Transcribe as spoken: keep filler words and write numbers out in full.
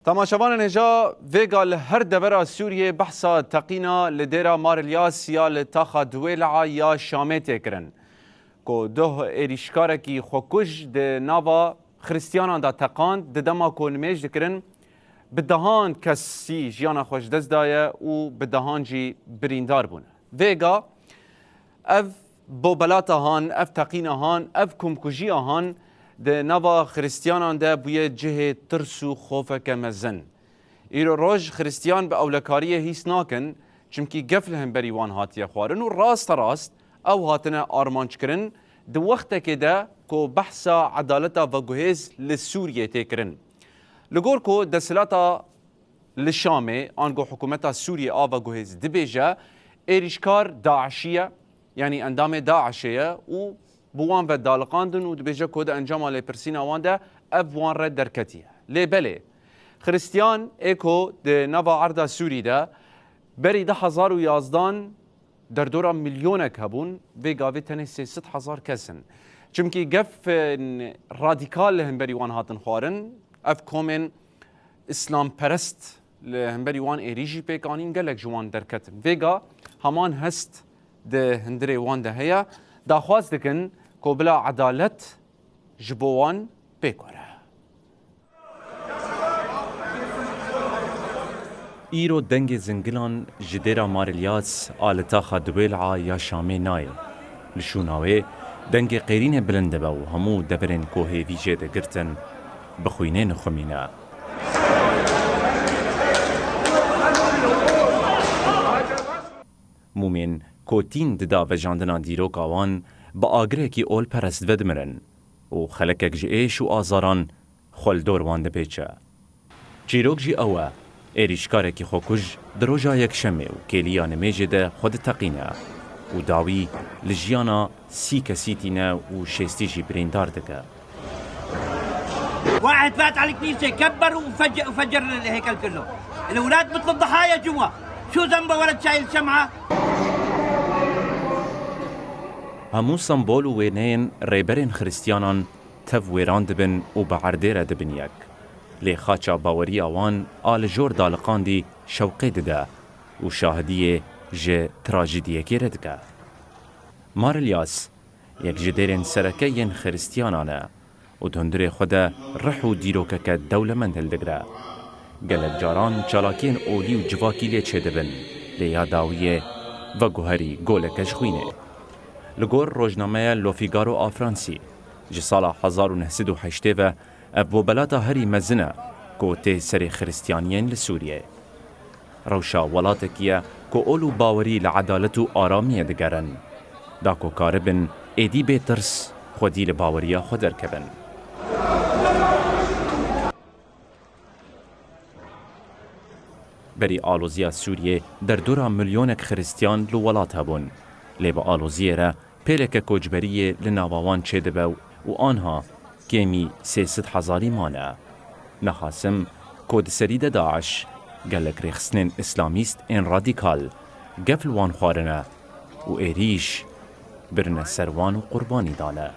Temaşevanên hêja, vêga li her devera Sûriyê behsa teqîna li dêra Mar Ilyas ya li taxa Duwêla ya Şamê tê kirin, ku duh êrîşkarekî xwekuj di nava Xristiyanan de teqand, di dema ku nimêj dikirin, bi dehan kesî jiyana xwe ji dest daye û bi dehan jî birîndar bûne. Vêga ev bobelata han, ev teqîna han, ev komkujiya han di nava Xristiyanan de bûye cihê tirs û xofeke mezin. Îro roj Xristiyan bi ewlekariyê hîs nakin, çimkî gef li hemberî wan hatiye xwarin û rasterast ew hatine armanc kirin, di wextekê de ku behsa edaleta veguhêz li Sûriyê tê kirin. Li gor ku desthilata li Şamê, ango hikûmeta Sûriyê a veguhêz dibêje, êrîşkar DAIŞî ye, yanî endamê DAIŞê ye û bi wan ve daliqandin û dibêje ku di encama lêpirsîna wan de ev wan re derketiye. Lê belê, Xristiyan ê ku di nava erda Sûrî de berî du hezar û yazdan derdora milyonek hebûn, vê gavê tenê sê sed hezar kes in. Çimkî gefên radîkal li hemberî wan hatin xwarin, ev komên îslamperest li hemberî wan êrîşî pêk anîn, gelek ji wan derketin. Vêga heman hest di hundirê wan de heye. Daxwaz dikin ku bila edalet ji bo wan pêk were. Îro dengê zingilan ji dêra Mar Ilyas a li taxa Duwêla ya Şamê nayê. Li şûna wê dengê qêrînê bilind dibe û hemû deverên ku hêvî jê digirtin, bi xwînê nixumîne. Mûmên ku tîn dida vejandina dîroka wan bi agirekî olperest vedimirin û xelekek ji êş û azaran xwe li dor wan dipêçe. Çîrok jî ew e, êrîşkarekî xwekuj di roja Yekşemê û kêliya nimêjê de xwe diteqîne û dawî li jiyana sî kesî tîne û şêstî jî birîndar dike. واحد فات على الكنيسة، كبر وفجر، وفجر الهيكل كله. الأولاد مثل الضحايا جوا. شو ذنبه ولد شايل شمعة؟ Hemû sembol û wêneyên rêberên Xristiyanan tev wêran dibin û bi erdê re dibin yek. Lê xaça baweriya wan a li jor daliqandî şewqê dide û şahidiyê ji trajîdiyekê re dike. Mar Ilyas, yek ji dêrên sereke yên Xiristiyanan e û di hundirê xwe de rih û dîrokeke dewlemend hildigire. Gelek caran çalakiyên olî û civakî lê çêdibin, lê ya dawiyê veguherî goleke ji xwînê. Li gor rojnameya Le Figaro a Fransî, ji sala hezar û neh sed û heştê ve ev bobelata herî mezin e ku tê serê Xiristiyaniyên li Sûriyê. Rewşa welatekî ye ku ol û bawerî li edalet û aramiyê digerin. Da ku karibin êdî bê tirs xwedî li baweriya xwe derkevin. Berî aloziya Sûriyê derdora milyonek Xiristiyan li welat hebûn. Lê bi aloziyê re pêleke koçberiyê li nava wan çêdibe û anha kêmî sê sed hezarî mane. Nexasim ku di serî de DAIŞ, gelek rêxistinên îslamîst ên radîkal gef li wan xwarine û êrîş birine ser wan û qurbanî dane.